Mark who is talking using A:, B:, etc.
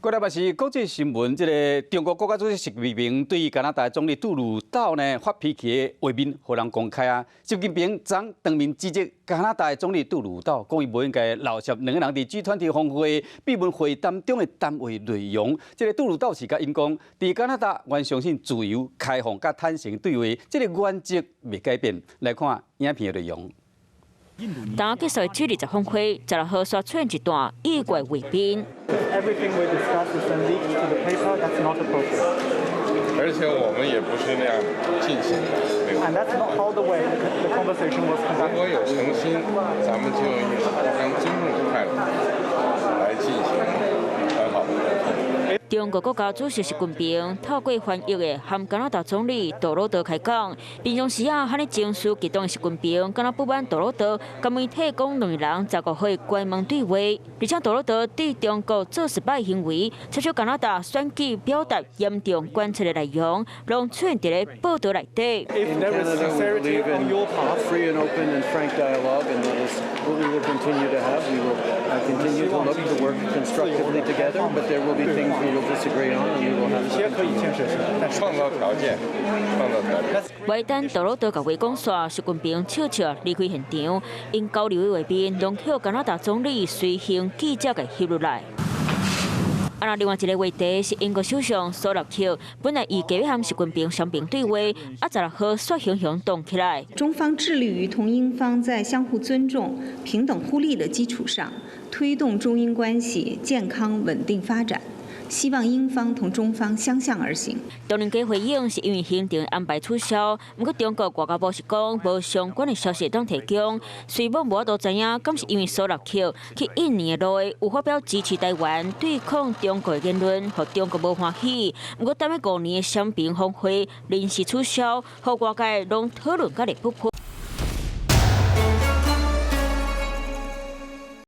A: 過來嘛是國際新聞，這个中國國家主席習近平對加拿大總理杜魯道呢發脾氣的畫面，予人公開啊。習近平昨當面指責加拿大總理杜魯道，講伊無應該漏攝兩个人佇 G20 峰會閉門會談中的談話內容。這个杜魯道是共𪜶講，佇加拿大，阮相信自由、開放佮坦誠對話，這个原則袂改變。來看影片的內容。
B: 當結束 G20峰會，16號煞出現一段意外畫面。
C: Everything we discuss is then leaked to the paper. That's not appropriate.
D: 而且我們也不是那樣進行的。
C: And that's not how the way the conversation was conducted.
D: 如果有誠心，咱們就用一種互相尊重的態度來進行很好的溝通。
B: 中國國家主席習近平透過翻譯的和加拿大總理杜魯多開講，平常時啊，遐爾情緒激動的習近平，敢若不滿杜魯多共媒體講兩个人15號關門對話，而且杜魯多對中國做失敗行為，插手加拿大選舉表達嚴重關切的內容，攏出現佇咧報導內底。
C: If there is sincerity on your part,
E: free and open and frank dialogue, and that is what we will continue to have. We will continue to look to work constructively together, but there will be things we will disagree on, and we will have
C: 些可以建設性，但是
D: 創造條件，創造條件。
B: 未等杜魯多共話講煞，習近平笑笑離開現場，𪜶交流的畫面，攏予加拿大總理隨行記者共翕落來。啊，那另外一个話題是英國首相蘇納克，本來預計欲和習近平雙邊對話，啊，16號煞雄雄動起來。
F: 中方致力於同英方在相互尊重、平等互利的基礎上，推動中英關係健康穩定發展。希望英方同中方相向而行。
B: 唐寧街回應是因為行程安排取消，毋過中國外交部是講無相關的消息當提供。雖罔無法度知影，敢是因為蘇納克去印尼的路有發表支持台灣對抗中國的言論，予中國無歡喜。毋過等欲五年的雙邊峰會臨時取消，予外界攏討論甲熱撲撲。